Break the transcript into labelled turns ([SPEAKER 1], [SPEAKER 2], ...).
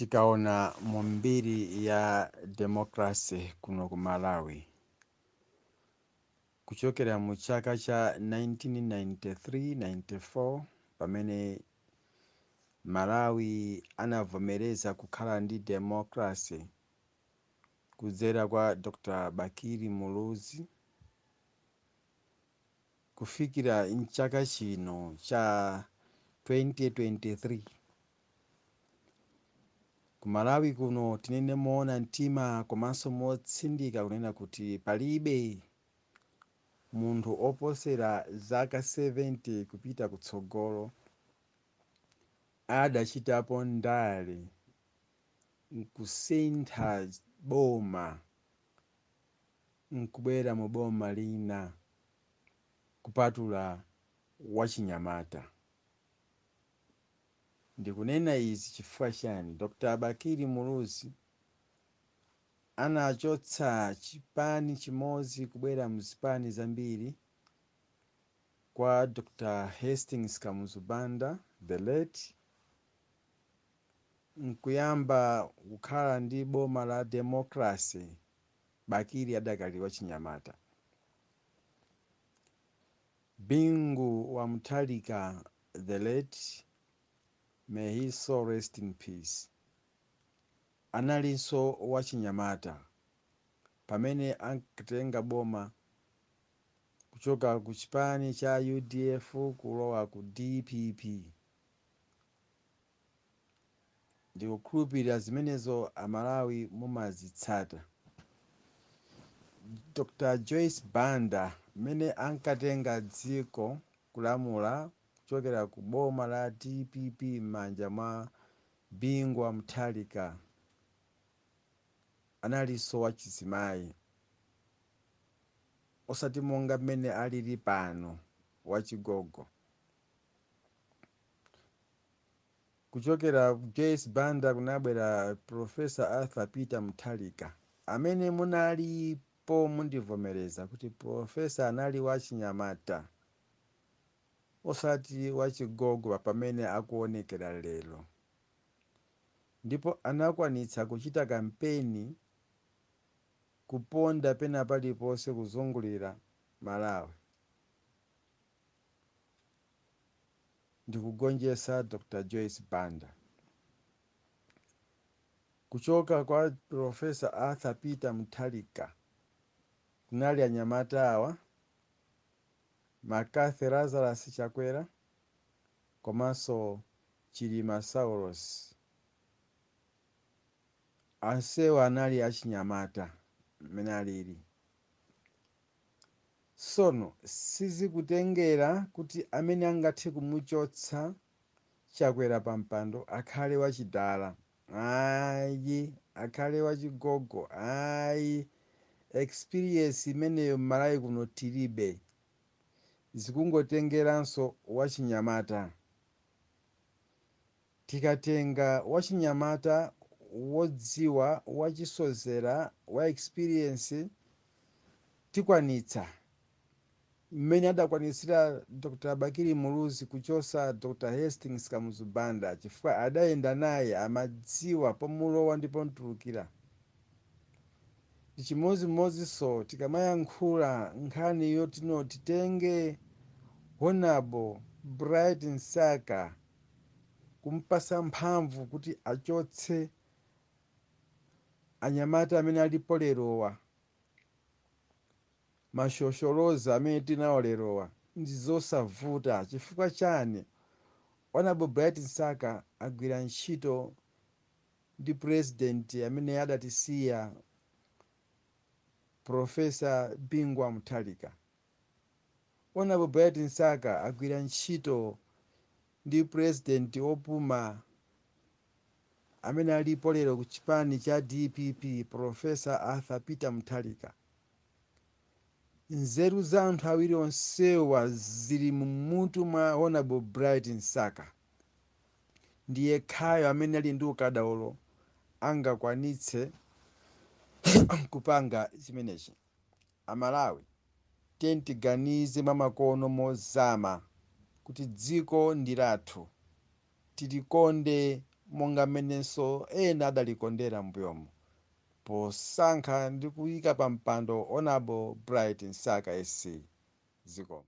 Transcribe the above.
[SPEAKER 1] Tikaona mu mbiri ya democracy kuno ku Malawi, kuchokera mu chaka cha 1993-94 pamene Malawi anavomereza kukhala ndi democracy kudzera kwa Dr Bakili Muluzi, kufikira mchaka chino cha 2023, ku Malawi kuno tinene moona mtima komanso motsindika kunena kuti palibe munthu oposera zaka 70 kupita kutsogolo adachitapo ndale nkusintha boma nkubwera mu boma lina kupatula wachinyamata. Ndikunena izi chifukwa chani? Dr Bakili Muluzi anachotsa chipani chimodzi kubwera mzipani zambiri kwa Dr Hastings Kamuzu Banda, the late, nkuyamba kukhala ndi boma la democracy Bakili adakali wachinyamata. Bingu wa Mutharika, the late, may his soul rest in peace, analinso wachinyamata pamene ankatenga boma kuchoka ku chipani cha UDF kulowa ku DPP. Ndikukhulupirira zimenezo Amalawi mumazitsata. Dr Joyce Banda mmene ankatenga dziko kulamula kuchokera ku boma la DPP m'manja mwa Bingu wa Mutharika analinso wachizimayi, osati monga mmene alili pano wachigogo. Kuchokera Joyce Banda kunabwera Professor Arthur Peter Mutharika. Amene munalipo mundivomereza kuti Professor anali wachinyamata osati wachigogo pamene akuonekera lero, ndipo anakwanitsa kuchita kampeni kuponda pena paliponse kuzungulira Malawi ndikugonjetsa Dr Joyce Banda. Kuchoka kwa Professor Arthur Peter Mutharika kunali anyamata awa, McCarthy Lazarus Chakwera komanso Chilima Saulos. Ansewa anali achinyamata mmene alili. Sono sizikutengera kuti amene angathe kumuchotsa Chakwera pampando akhale wachidala, ayi, akhale wachigogo, ayi. Experience imeneyo m'Malawi kuno tilibe. Zikungotengeranso wachinyamata. Tikatenga wachinyamata wodziwa, wachisozera, wa experience, tikwanitsa mmene adakwanitsira Dr Bakili Muluzi kuchosa Dr Hastings Kamuzu Banda, chifukwa adayenda naye, amadziwa pomulowa ndi pomutulukira. Ndi chimodzimodzinso tikamayankhula nkhani yotino titenge Honorable Bright Msaka kumpasa mphamvu kuti achotse anyamata amene alipo lerowa, mashosholoza amene tinawo lerowa, ndi zosavuta. Chifukwa chani? Honorable Bright Msaka agwira ntchito ndi president amene adatisiya, Professor Bingu wa Mutharika. Honorable Bright Msaka agwira ntchito ndi president opuma amene alipo lero ku chipani cha DPP, Professor Arthur Peter Mutharika. Nzeru za anthu awiri onsewa zili mmutu mwa Honorable Bright Msaka. Ndi yekhayo amene ali ndi ukadaulo angakwanitse kupanga chimenechi. Amalawi, tiyeni tiganize mwamakono mozama kuti dziko ndi lathu, tilikonde monga mmenenso ena adalikondera m'mbuyomu posankha ndi kuyika pa mpando Honorable Bright Msaka SC. Zikomo.